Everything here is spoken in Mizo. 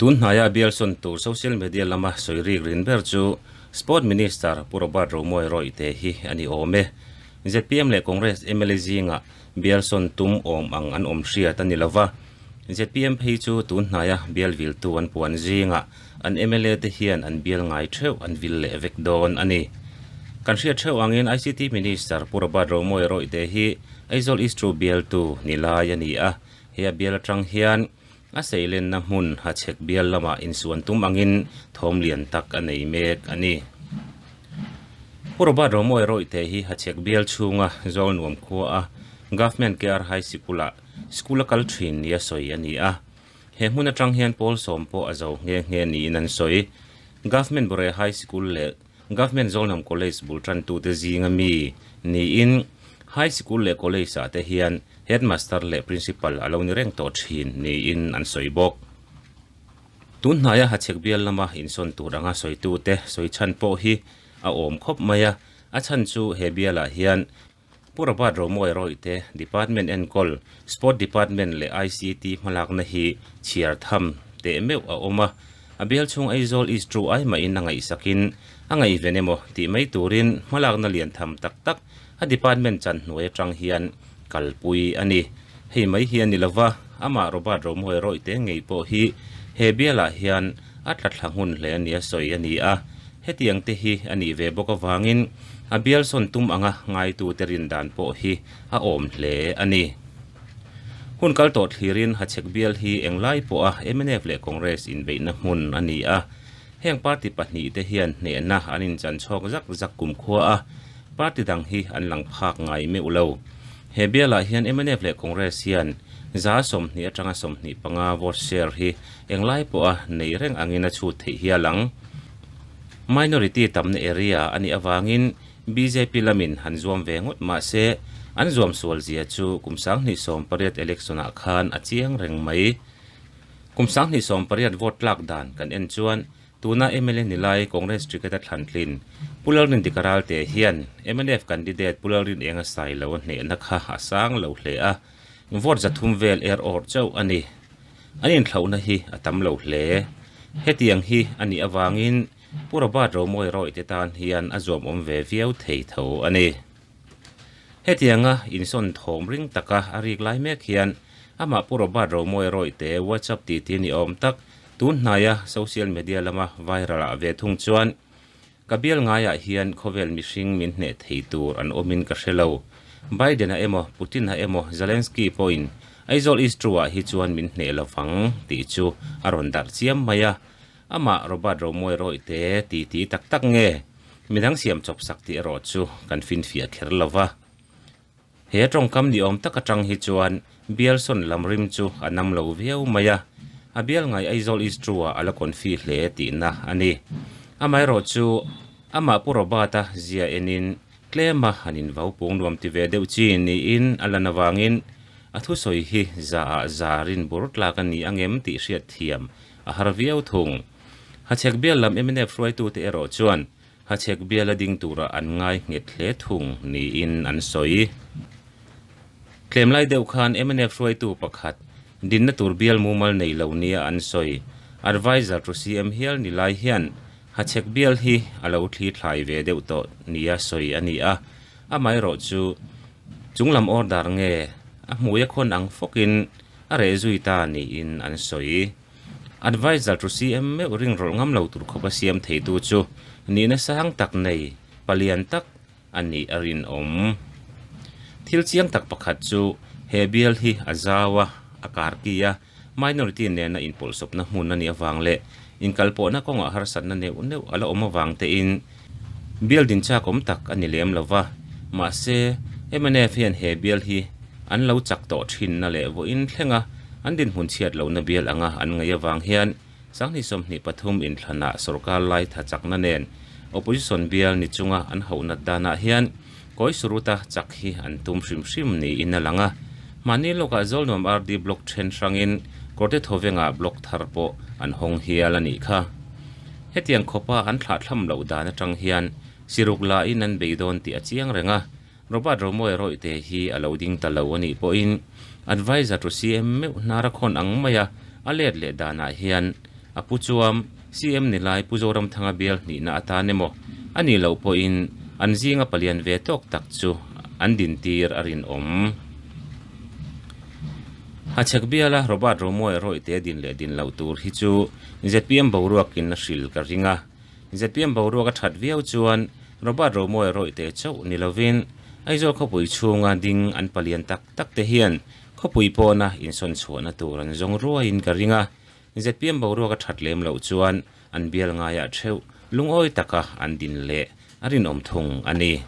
Tun hnaia bial sawn tur social media lama sawi rik rin ber chu Sport Minister Pu Robert Romawia Rawihte hi a ni awm e. Zpm leh Congress mla zingah bial sawn tum awm ang an awm hriat a ni lova. Zpm phei chu tun hnaia bial viltu an puan zingah an mla te hian an bial ngai theuh an vil leh vek dawn a ni. Kan hriat theuh angin ICT Minister Pu Robert Romawia Rawihte hi Aizawl East Two bialtu ni lai a ni a. He a bial atang hian A seilenna hmun hachhek bial lamah insuan tum angin thawm lian tak a nei mek a ni. Pu Robert Romawia Rawihte hi hachhek bial chhunga Zawl nuam khua a Government KR High Sikul-ah school a kal thin nia sawi a ni a. He hmun atang hian pawl sawm pawh a zo nghe nghe niin an sawi. Government Bore High Sikul leh Government Zawlnam College bul tantute zinga mi niin High Sikul leh College ah te hian Headmaster leh Principal a lo ni reng tawh thin niin an sawi bawk. Tun hnaia Hachhek bial lama insawn tur anga sawitute sawi chhan pawh hi a awm khawp mai a, a chhan chu he bialah hian Pu Robert Romawia Rawihte Department enkawl Sport Department leh ICT hmalakna hi chhiar tham teh meuh a awm a, a bial chhung Aizawl East Ru ai mahin a ngaihsakin a ngaihven emaw tih mai turin hmalakna lian tham tak tak a department chan hnuai atang hian kalpui a ni. Hei mai hi a ni lova, amah Robert Romawia Rawihte ngei pawh hi he bialah hian a tla thla hmun hle a nia sawi a ni a. Hetiang te hi a nih ve bawk avangin a bial sawn tum anga ngaitute rin dan pawh hi a awm hle a ni. Hun kal tawh thlirin Hachhek bial hi englai pawha mnf leh Congress inbeihna hmun a ni a. Heng party pahnihte hian hnehna an inchan chhawk zak zak kumkhua a, party dang hi an lang phak ngai meuh lo. He bialah hian mnf leh Congress hian 20% atanga 25 vote share hi englai pawha nei reng angin a chhut theih hial ang. Minority tamna area a nih avangin bjp lamin han zuam ve ngawt mah se, an zuam sual zia chu kum 2018 election-ah khan a chiang reng mai. Kum 2018 vote tlak dan kan en chuan tuna mla ni lai Congress ticket a thlan tlin Pu Lalrindika Ralte hian mnf candidate Pu Lalrinenga Sailo a hnehna kha a sang lo hle a, vote 300 vel er awr chauh a ni. An inthlauhna hi a tam lo hle. Hetiang hi a nih avangin Pu Robert Romawia Rawihte tan hian a zuamawm ve viau thei tho a ni. Hetianga insawn thawm ring taka a rik lai mek hian amah Pu Robert Romawia Rawihte WhatsApp titi ni awm tak tun hnaia social media lama viral ah ve thung chuan Ka bial ngaiah hian khawvel mihring min hneh thei tur an awmin ka hre lo. Biden-a emaw, Putin-a emaw, Zelensky pawhin Aizawl East True-ah hi chuan min hneh lo vang tih chu a rawn darh chiam mai a. Amah Robert Romawia Rawihte titi tak tak nge midang siam chawp sak tih erawh chu kan finfiah kher lo va. He tawngkam ni awm tak atang hi chuan bial sawn lam rim chu a nam lo viau mai a, a bial ngai Aizawl East True-ah a la confi hle tihna a ni. Amaherawh chu amah Pu Robert-a zia enin tlema han invau pung nuam ti ve deuh chi niin a lan avangin a thusawi hi za ah za rin bur tlak a ni angem tih hriat thiam a har viau thung. Hachhek bial lam mnf hruaitute erawh chuan Hachhek biala ding tura an ngai nghet hle thung niin an sawi. Tlem lai deuh khan mnf hruaitu pakhat dinna tur bial mumal nei lo nia an sawi. Adviser to CM hial ni lai hian Hachhek bial hi a lo thli thlai ve deuh tawh nia sawi a ni a. Amaherawh chu chunglam order nge a hmui a khawn ang fawkin a reh zui ta niin an sawi. Adviser to CM meuh ring rawlh ngam lo tur khawpa siam theitu chu nihna sang tak nei, palian tak a nih a rinawm. Thil chiang tak pakhat chu he bial hi a zau a, a karki a, minority nena inpawlhsawpna hmun a nih avang leh inkalpawhna kawngah harsatna neuh neuh a la awm avang tein bial din chak awm tak a ni lem lo va. Mahse, mnf hian he bial hi an lo chak tawh thinna leh vawiin thlenga an dinhmun chhiat lohna bial anga an ngaih avang hian 2023 inthlanah sorkar lai tha chakna nen opposition bial ni chunga an hauh nat danah hian kawi suruta chak hi an tum hrim hrim niin a lang a. Mahni lawkah Zawlnuam RD Block then hrangin Kawrte Thawvengah block thar pawh an hawng hial a nih kha. Hetiang khawpa an thlahthlam loh dan atang hian Siruk lahin an bei dawn tih a chiang reng a, Robert Romawia Rawihte hi a lo ding ta lo a nih pawhin Adviser to CM meuh hnar a khawn ang mai a, a let leh danah hian A pu chuam CM ni lai Pu Zoramthanga bial hnihna atan emaw a nih loh pawhin an zinga palian ve tawk tak chu an dintir a rinawm. Hachhek biala Robert Romawia rawihte din leh din loh tur hi chu zpm boruakin a hril ka ring a. Zpm boruak a that viau chuan Robert Romawia rawihte chauh ni lovin Aizawl khawpui chhunga ding an palian tak tak te hian khawpui pawna insawn chhuahna tur an zawng ruaiin ka ring a. Zpm boruak a that lem loh chuan an bial ngaiah theuh lungawi taka an din leh a rinawm thung a ni.